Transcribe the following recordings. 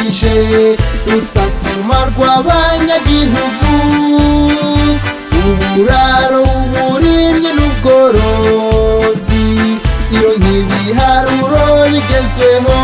Yatunganije rusasuma rw'abanyagihugu, uburaro, uburimyi n'ubworozi, iyo nk'ibiharuro bigezweho.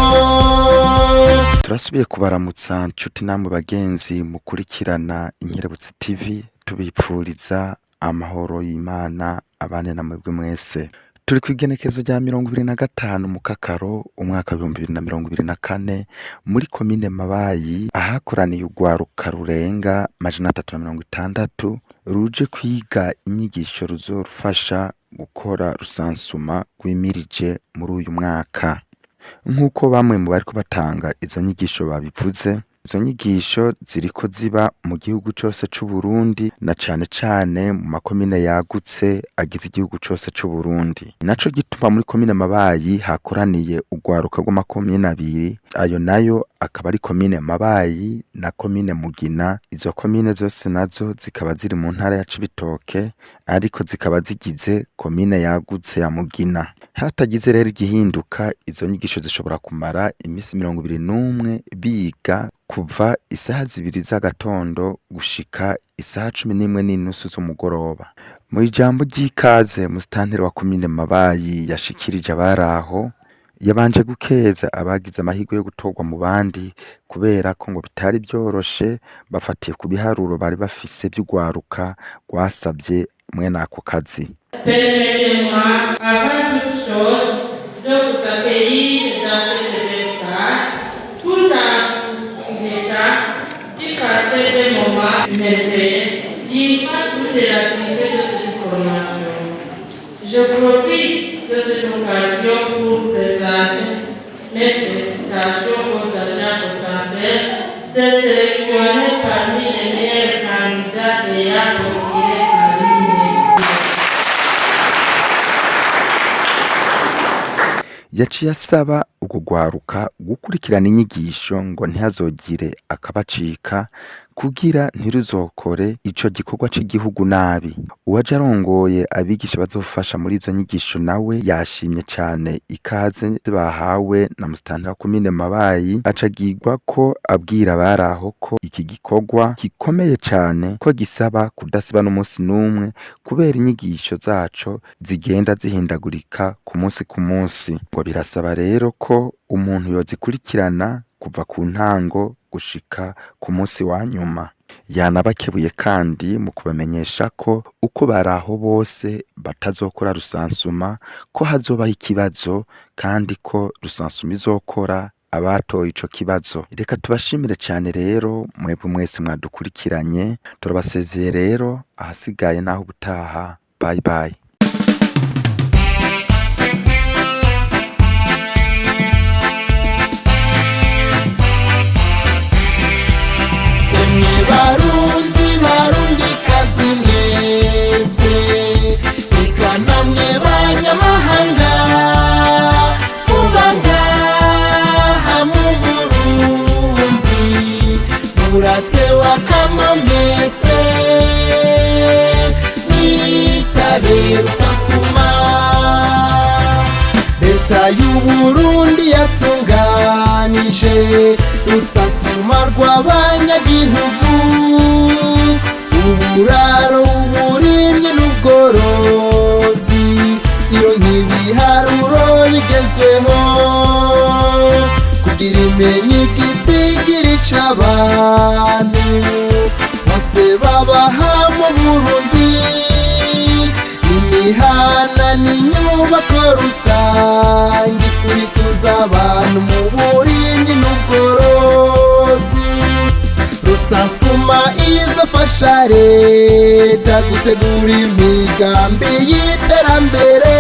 Turasubiye kubaramutsa nshuti namwe bagenzi mukurikirana Inkerebutsi TV, tubipfuriza amahoro y'Imana abane na mwebwe mwese. Turi ku igenekerezo rya 25 Mukakaro umwaka w'2024, muri komine Mabayi, ahakoraniye urwaruka rurenga 360 ruje kwiga inyigisho ruzorufasha gukora rusansuma rwimirije muri uyu mwaka. Nk'uko bamwe mu bariko batanga izo nyigisho babivuze, izo nyigisho ziriko ziba mu gihugu cose c'Uburundi, na cane cane mu makomine yagutse agize igihugu cose c'Uburundi. Ni naco gituma muri komine Mabayi hakoraniye urwaruka rw'amakomine abiri, ayo nayo akaba ari komine Mabayi na komine Mugina. Izo komine zose nazo zikaba ziri mu ntara ya Cibitoke, ariko zikaba zigize komine yagutse ya Mugina. Hatagize rero igihinduka, izo nyigisho zishobora kumara imisi 21, biga kuva isaha 2 z'agatondo gushika isaha 11:30 z'umugoroba. Mu ijambo ry'ikaze musitanteri wa komine Mabayi yashikirije abaraho, yabanje gukeza abagize amahirwe yo gutorwa mu bandi, kubera ko ngo bitari vyoroshe bafatiye ku biharuro bari bafise vy'urwaruka rwasavye mwene ako kazi. Permettez-moi, avant toute chose, de vous accueillir dans cette belle salle, tout en vous souhaitant d'y passer des moments merveilleux durant toute l'activité de cette formation. Je profite de cette occasion pour présenter mes félicitations aux agents recenseurs présélectionnés parmi les meilleurs candidats ayant postulé en ligne. Yaciye asaba urwo rwaruka gukurikirana inyigisho ngo ntihazogire akabacika, kugira ntiruzokore ico gikorwa c'igihugu nabi. Uwaje arongoye abigisha bazofasha muri izo nyigisho nawe yashimye cane ikaze bahawe na musitanteri wa komine Mabayi, acagirwa ko abwira abaraho ko iki gikorwa gikomeye cane, ko gisaba kudasiba n'umunsi n'umwe, kubera inyigisho zaco zigenda zihindagurika ku munsi ku munsi. Ngo birasaba rero ko umuntu yozikurikirana kuva ku ntango gushika ku munsi wa nyuma. Yanabakebuye kandi mu kubamenyesha ko uko baraho bose batazokora rusansuma, ko hazobaho ikibazo, kandi ko rusansuma izokora abatoye ico kibazo. Reka tubashimire cane rero mwebwe mwese mwadukurikiranye. Turabasezeye rero, ahasigaye naho ubutaha. Bye bye. Emwe Barundi, Barundikazi mwese, eka namwe banyamahanga muba ngaha mu Burundi, muratewe akamo mwese, mwitabe rusasuma. Leta y'Uburundi yatunganije rusasuma rw'abanyagihugu, uburaro, uburimyi n'ubworozi, iyo nk'ibiharuro bigezweho, kugira imenye igitigiri c'abantu bose babaha mu Burundi, imihana n'inyubako rusange, ibituza abantu mu burimyi n'ubworozi. Rusansuma izofasha leta gutegura imigambi y'iterambere,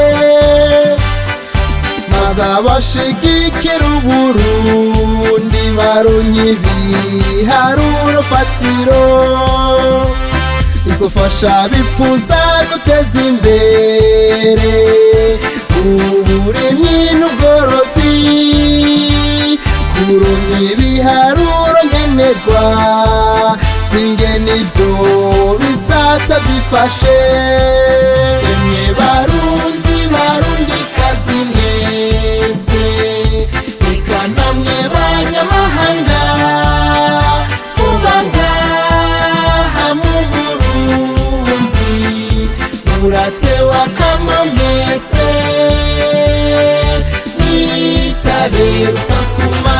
maze abashigikira Uburundi baronke ibiharuro fatiro. Izofasha bifuza guteza imbere uburimyi n'ubworozi kuronka ibiharuro nkenerwa vy'ingene ivyo bisata bifashe. Emwe Barundi, Barundikazi mwese, eka namwe banyamahanga. Muratewa kama mwese, mwitabe rusansuma.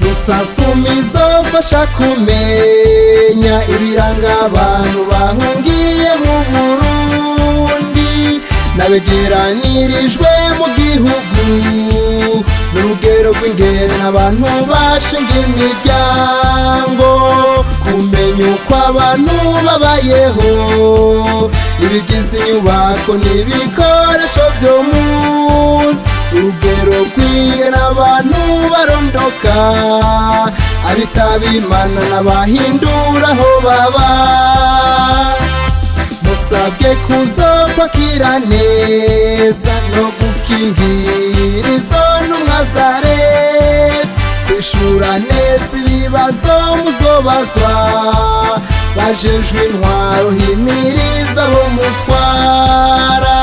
Rusansuma izofasha kumenya ibiranga abantu bahungiye mu Burundi n'abegeranirijwe mu gihugu, n'urugero rw'ingene abantu bashinga imiryango, kumenya uko abantu babayeho, ibigize inyubako n'ibikoresho vyo munsi, urugero rw'ingene abantu barondoka, abitaba Imana n'abahindura aho baba. Musabwe kuzokwakira neza no gukingira izo ntumwa za leta, kwishura neza ibibazo muzobazwa, bajejwe intwaro himiriza aho mutwara.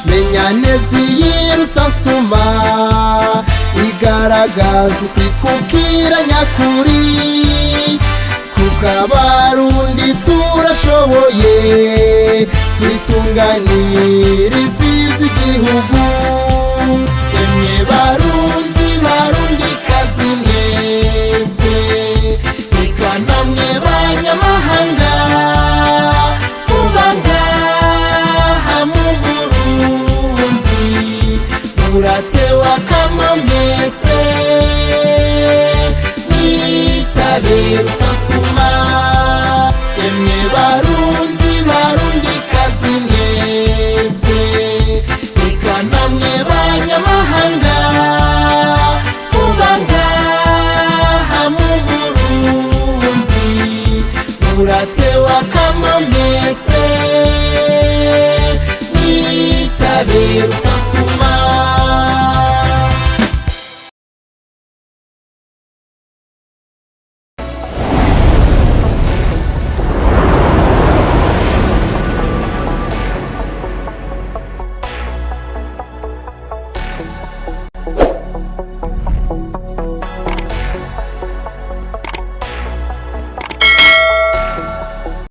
Menya neza iyi rusansuma igaragaza ukwikukira nyakuri, kuko Abarundi turashoboye kwitunganiriza ivy'igihugu. Emwe Barundi, Barundikazi mwese, eka namwe banyamahanga muba ngaha mu Burundi, muratewa kama mwese, mwitabe rusansuma. Emwe Barundi, Barundikazi mwese, eka namwe banyamahanga muba ngaha mu Burundi, muratewa kama mwese, mwitabe rusansuma.